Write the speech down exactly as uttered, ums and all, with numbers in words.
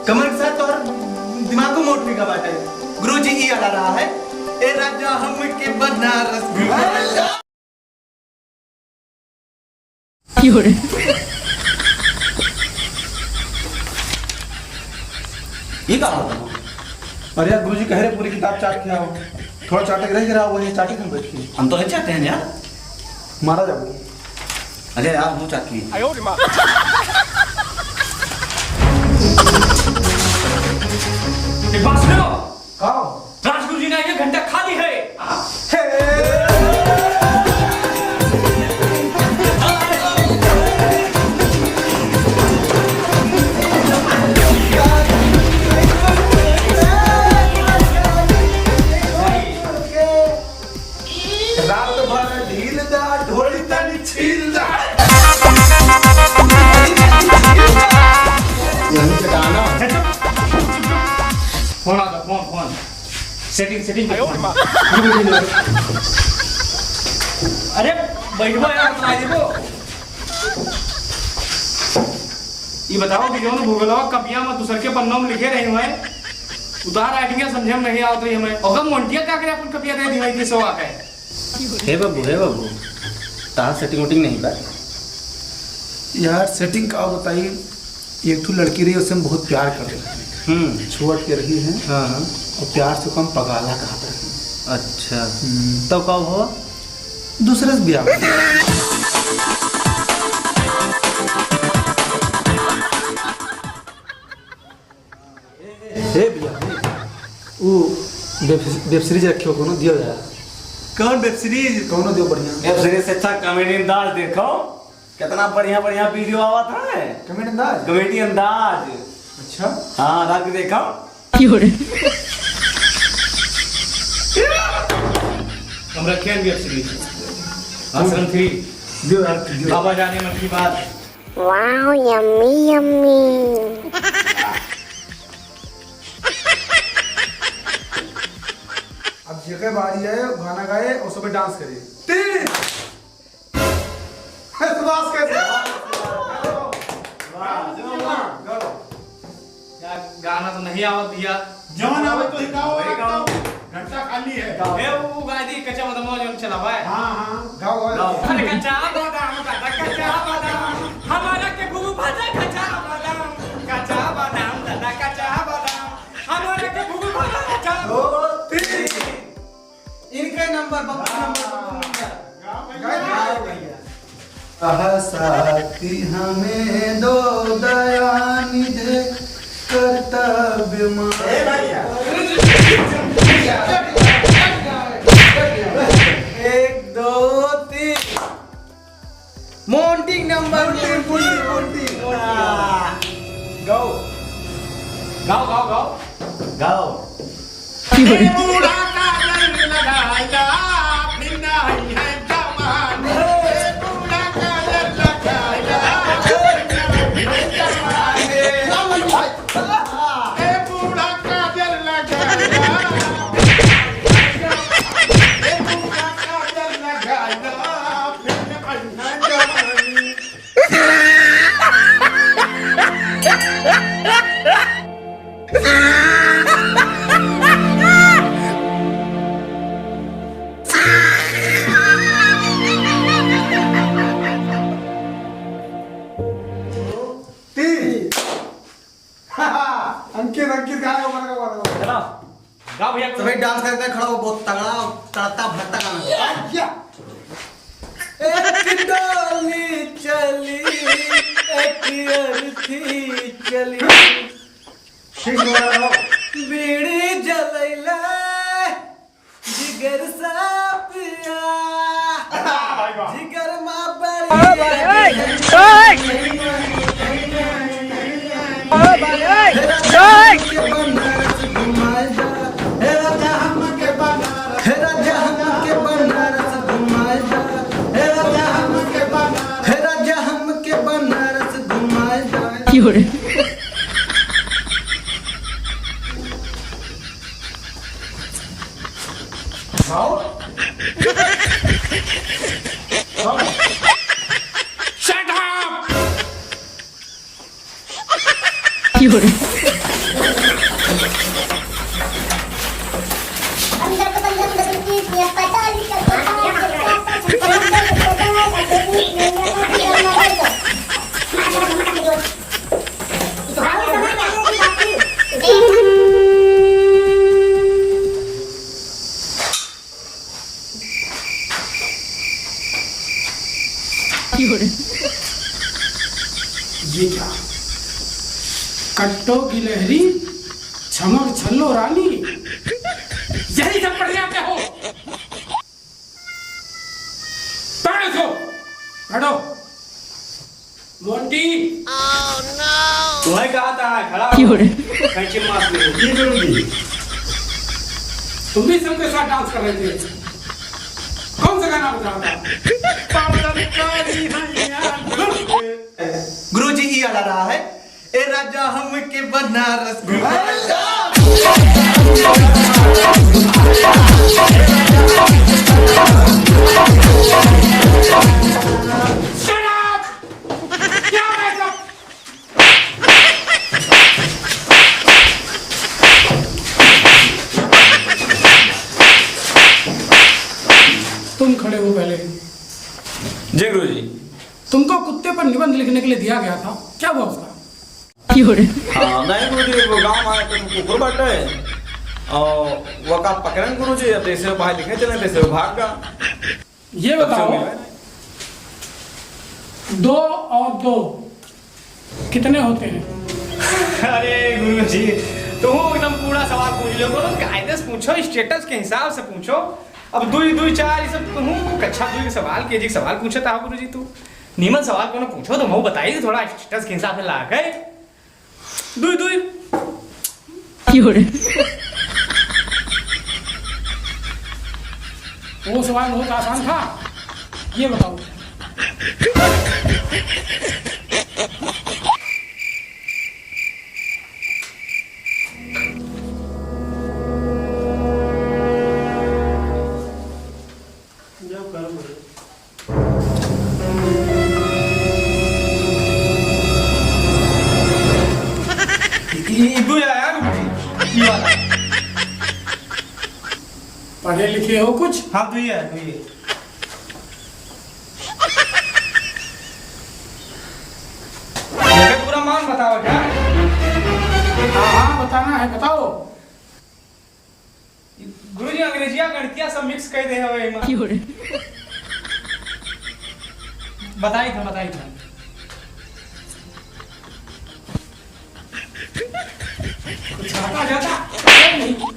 कमर के साथ तोहर दिमागो मोट हुई का बाटे। गुरुजी ई वाला रहा है, ए राजा हमके बनारस घुमा। ये का होता है? अरे यार, गुरुजी कह रहे पूरी किताब चाट के आओ, थोड़ा चाटे के रह गया, वही चाटे के हम बैठ के। हम तो नहीं चाहते हैं यार। मारा जाओ। अरे यार, मुंह चाट लिए। एक बात सुनो। का? राजगुरु जी ने एक घंटा खाली है। रात भर ढील दा, ढोली तनी छील दा। यही के गाना। फोन आ गया, फोन, फोन। Setting, setting पे फोन। अरे, बैठबो यार, उतना ही देखो। ये बताओ कि जौन भूगोलवा कपिया में दूसर के पन्नों में लिखे रहे हुए, उतार writing समझे में नहीं आवत रही हमें। ओकर मोंटिया का करे अपन कपिया दे दी हुई थी सो आके। हे बाबू, हे बाबू, तहार setting वेटिंग नहीं बा? यार, setting का बताई, एक ठो लड़की रही, उससे हम बहुत प्यार कर रहे हैं। हम्म। छुअट के रही है। हाँ, हाँ। और प्यार से कम पगाला कहत रहे हैं। अच्छा। हम्म। तब का हुआ? दूसरे से ब्याह। हे भैया, हे। ऊ web, web series रखे हो, कोनो दियो यार। कौन web series? कोनो दियो बढ़िया। Web series से अच्छा Comedy Andaz देखो, कितना बढ़िया बढ़िया video आवत है। Comedy Andaz? Comedy Andaz। अच्छा। हाँ, रात को देखो। हम रखे हैं web series। आश्रम three। दियो यार, दियो। बाबा जाने मन की बात। Wow, yummy, yummy। अब जेकर बारी आए, गाना गाए और सबे dance करे। तीन। सुभाष कैसे? यार, गाना तो नहीं आवत भैया। जौन आवे तो ही गाओ, वही गाओ। एकदम घंटा खाली है। ए, वो गाय दी, कच्चा बादाम जौन चला हुआ है। हाँ, हाँ, गाओ, गाओ। गाओ। अरे कच्चा बादाम, दादा कच्चा बादाम, हमारा के भूगू भाजा कच्चा बादाम, कच्चा बादाम, दादा कच्चा बादाम, हमारा के भूगू भाजा कच्चा। दो, तीन। इनका नंबर, बब्बू नंबर, बब्बू नंबर। गाओ भैया। गाओ भैया। आह साथी हमें दो दयानिधि कर्तव्य मान। ए भैया। एक, दो, तीन। मोंटी नंबर मोंटी, मोंटी, मोंटी, मोंटी। गाओ। गाओ, गाओ, गाओ। गाओ। ए बूढ़ा काजल लगाया, फिर नहीं है जवान। ए बूढ़ा काजल लगाया, फिर नहीं है जवान। ए बूढ़ा काजल लगाया, ए बूढ़ा काजल लगाया, फिर नहीं है जवान। तीन। अंकित, अंकित, गाना, गाना, गाना, गाना। चलो। गाओ भैया। सभी dance करके खड़ा हो, बहुत तगड़ा, तड़कता भड़कता गाना। या, या। एक डोली चली, एक अर्थी चली। ठीक से बोल रहे हो। बीड़ी जलैले, जिगर सा पिया। वाह भाई वाह। जिगर मा बड़ी। ओ भाई, ओए, ओए। ओ भाई, ओए, ओए। हे राजा हमके बनारस घुमाए दा। हे राजा हमके बनारस घुमाए दा। हे राजा हमके बनारस, हे राजा हमके बनारस घुमाए दा। की हो रे? Shut up! की हो रे? ये क्या? कट्टो गिलहरी, छमक छल्लो रानी, यही सब पढ़ के आते हो? पढ़ो इसको, पढ़ो। मोंटी। तुम्हें कहा था, खड़ा हो। कैंची मार ले। जी गुरु जी। तुम भी सबके साथ डांस कर रहे थे, कौन सा गाना बज रहा था? गुरु जी, ई वाला रहा है, ए राजा हमके बनारस घुमाए। Shut up! क्या है सब? तुम खड़े हो पहले। जी गुरु जी। तुमको कुत्ते पर निबंध लिखने के लिए दिया गया था, क्या हुआ उसका? हाँ, नहीं गुरु जी, वो गाँव में आया तो कुकुर बाटे और वो का पकड़न गुरु जी, अब जैसे वो भाई लिखे चले, तैसे वो भाग गया। ये बताओ, दो और दो कितने होते हैं? अरे गुरु जी, तुम एकदम कूड़ा सवाल पूछ लो। गुरु, कायदे से पूछो, status के हिसाब से पूछो। अब दुई दुई चार, ये सब तुम कक्षा दुई के सवाल, केजी के सवाल पूछत हो गुरु जी। तू नीमन सवाल कोनो पूछो तो मऊ बताई, थोड़ा status के हिसाब से लाग है। दुई दुई। वो सवाल बहुत आसान था, ये बताओ। ई, ई, ई दू आया गुरुजी, ई वाला। पढ़े लिखे हो कुछ? हाँ, दू ही है, दू ही है। ये पूरा मान बताओ क्या? हाँ, हाँ, बताना है, बताओ। गुरुजी, अंग्रेजिया गणितिया सब mix कर दे हवे एमा। क्यों रे? बताई था, बताई था। कुछ आता जाता? नहीं।